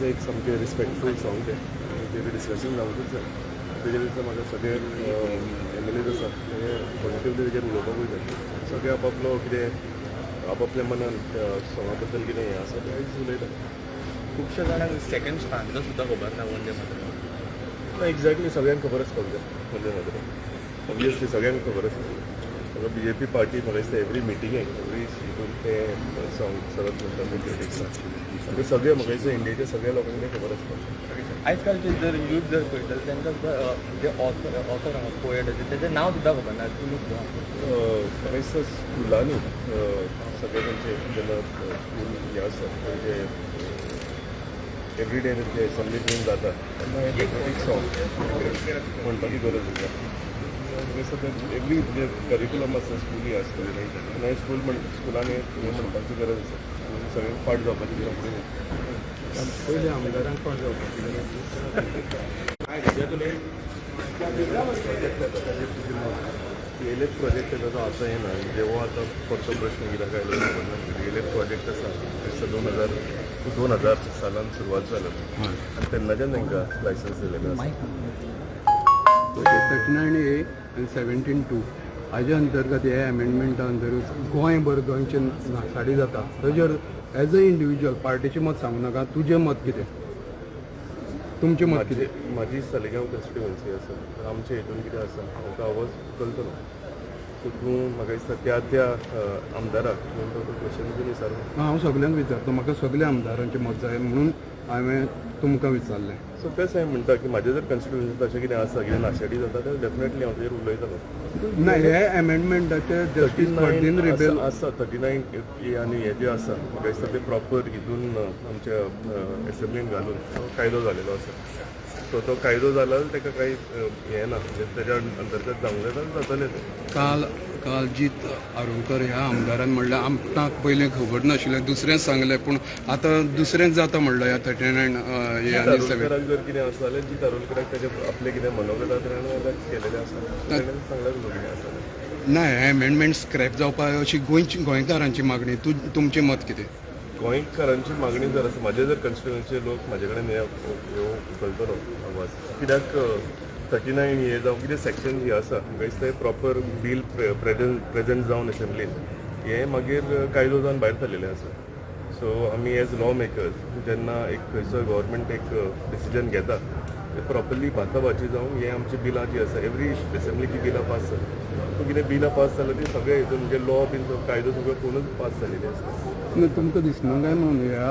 दिसता एक सामकें रिस्पेक्टफूल सॉंग तें आनी तेजेर डिस्कशन जावंकूच जाय. तेजेर दिसता म्हाका सगळे एमएलएज आसा ते पॉझिटिवली तेजेर उलोवपाकूय जाय. सगळे आपापलो कितें आपापल्या मनान त्या सॉंगा बद्दल कितें हें आसा तें आयज उलयता. खुबश्या जाणांक सेकंड स्टांजा सुद्दां खबर ना वंदे मातरम. ना, एक्झॅक्टली, सगळ्यांक खबर आसपाक जाय वंदे मातरम. ऑब्वियसली सगळ्यांक खबर आसा. म्हाका बीजेपी पार्टी म्हाका दिसता एवरी मिटिंगेक, एवरी हितून तें सॉंग सरत म्हणटा ते क्रिटिक्स. ते सगळे म्हाका दिसता इंडियेच्या सगळ्या लोकांक तें खबर आसपाक जाय. आजकालचे जर यूथ जर पळयत जाल्यार तांकां सुद्दां जे ऑथर ऑथर आहा, पोएट आसा, तेजें नांव सुद्दां खबर ना. तुमी सुद्दां म्हाका दिसता स्कुलांनी सगळे तेंचे जेन्ना स्कूल हें आसता, तेंचे एवरी डे तेंचे एसेंब्ली बीन जाता तेन्ना हें पेट्रियोटीक सॉंग म्हणपाची गरज आसा. म्हाका दिसता तें एवरी जे करिकुलम आसता, स्कुली आसता तेन्ना हें स्कूल म्हण स्कुलांनी हें म्हणपाची गरज आसा आनी सगळ्यांक पाठ जावपाची गरज आसा. पयलीं आमदारांक पाठ जावपाची गरज. प्रोजेक्ट येता ताजेर तुजें मत? पीएलएफ प्रोजेक्ट येता तो आतां येना. म्हणजे हो आतां परतो प्रश्न कित्याक आयलो खबर ना. पीएलएफ प्रोजेक्ट आसा दिसता 2000 सालान सुरवात जालो आनी तेन्नाच्यान तांकां लायसन्स दिलेलें आसा. 39A आनी 17(2) हाजे अंतर्गत, हे अमेंडमेंटा अंतर्गत गोंयभर गोंयचे नासाडी जाता. ताजेर एज अ इंडिविज्युअल, पार्टीचें मत सांगू नाका, तुजें मत कितें, तुमचें मत म्हाजी कितें? म्हाजी सालिगांव कॉन्स्टिट्युवन्सी आसा तर आमच्या हितून कितें आसा ताका आवाज उखलतलो. सो तूं म्हाका दिसता त्या त्या आमदाराक तुवें तो क्वेश्चन बीन विचारलो. हांव सगल्यांक विचारता. म्हाका सगल्या आमदारांचें मत जाय म्हणून हांवें तुमकां विचारलें. सो तेंच हांवें म्हणटा की म्हाजें जर कॉन्स्टिट्युवन्सी तशें कितें आसा, कितें नाशाडी जाता जाल्यार डेफिनेटली हांव तेजेर उलयतलो. ना, हे अमेंडमेंटाचे जस्टीस फर्दिन रिबेलो आसा, 39 ए आनी हे जे आसा, म्हाका दिसता ते प्रॉपर हितून आमच्या एसेंब्लीन घालून तो कायदो जालेलो आसा. सो तो कायदो जाला जाल्यार ताका कांय हें ना. म्हणजे तेज्या अंतर्गत जावंक जाय जाल्यार जातलें तें. काल काल जीत आरोलकर ह्या आमदारान म्हणलें, आमकां पयलीं खबर नाशिल्लें, दुसरेंच सांगलें, पूण आतां दुसरेंच जाता म्हणलें ह्या 39 ए आनी 7 आरोलकराक जर कितें आसा जाल्यार जीत आरोलकराक तेजे आपलें कितें मनोगत आसा केलेलें आसा, तेणें सांगलें तुका कितें आसा तें. ना, हे अमेंडमेंट स्क्रॅप जावपाक अशी गोंयची गोंयकारांची मागणी. तूं तुमचें मत कितें? गोंयकारांची मागणी जर आसा, म्हाजे जर कॉन्स्टिट्युएन्सीचे लोक म्हाजे कडेन हे उखलतलो आवाज, कित्याक 39 हे जावं कितें सेक्शन जे आसा, म्हाका दिसता प्रॉपर बील प्रेझेंट जावन असेंब्लीन हे मागीर कायदो जावन भायर सरलेलें आसा. सो आमी एज लॉ मेकर्स जेन्ना एक खंयचो गव्हर्मेंट एक डिसिजन घेता ते प्रॉपरली भाताभाजी जावन हे आमची बिलां जी आसा, एवरी असेंब्लीची बिलां पास जाता. सो कितें बिलां पास जाल्यार ती सगळे हितून म्हणजे लॉ बीन कायदो सगळो पळोवनूच पास जालेली आसता. ना, तुमकां दिसना काय म्हणून ह्या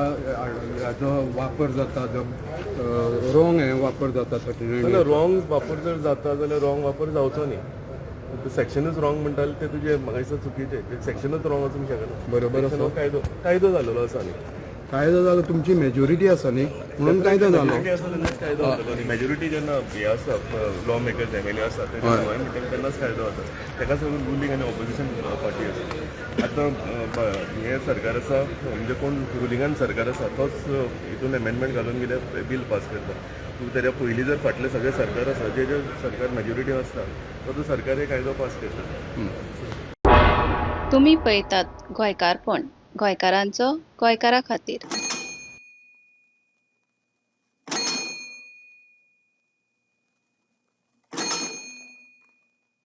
हाजो वापर जाता जो रोंग हे वापर जाता 39? जाल्यार रॉंग वापर जर जाता जाल्यार रॉंग वापर जावचो न्ही. सेक्शनूच रॉंग म्हणटा ते तुजें म्हाका दिसता चुकीचें. ते सेक्शनूच रॉंग आसूंक शकना. बरोबर आसा. Section हो कायदो कायदो जाल्लो आसा न्ही. कायदो जालो, तुमची मेजॉरिटी आसा न्ही म्हणून कायदो जालो. मेजॉरिटी आसा तेन्नाच कायदो जातलो न्ही. मेजॉरिटी जेन्ना हे आसा, लॉ मेकर्स एमएलए आसा ते हांवें म्हणटा तेन्नाच कायदो जाता. ताकाच लागून रुलींग आनी ऑपोजिशन पार्टी आसा. आतां हें सरकार आसा, म्हणजे कोण रुलिंगान सरकार आसा तोच हितून एमेंडमेंट घालून कितें बील पास करता. तूं तेज्या पयलीं जर फाटलें सगळें सरकार आसा, जे जे सरकार मेजॉरिटी आसता तो तो सरकार हे कायदो पास करता. तुमी पळयतात गोंयकारपण, गोंयकारांचो गोंयकारा खातीर.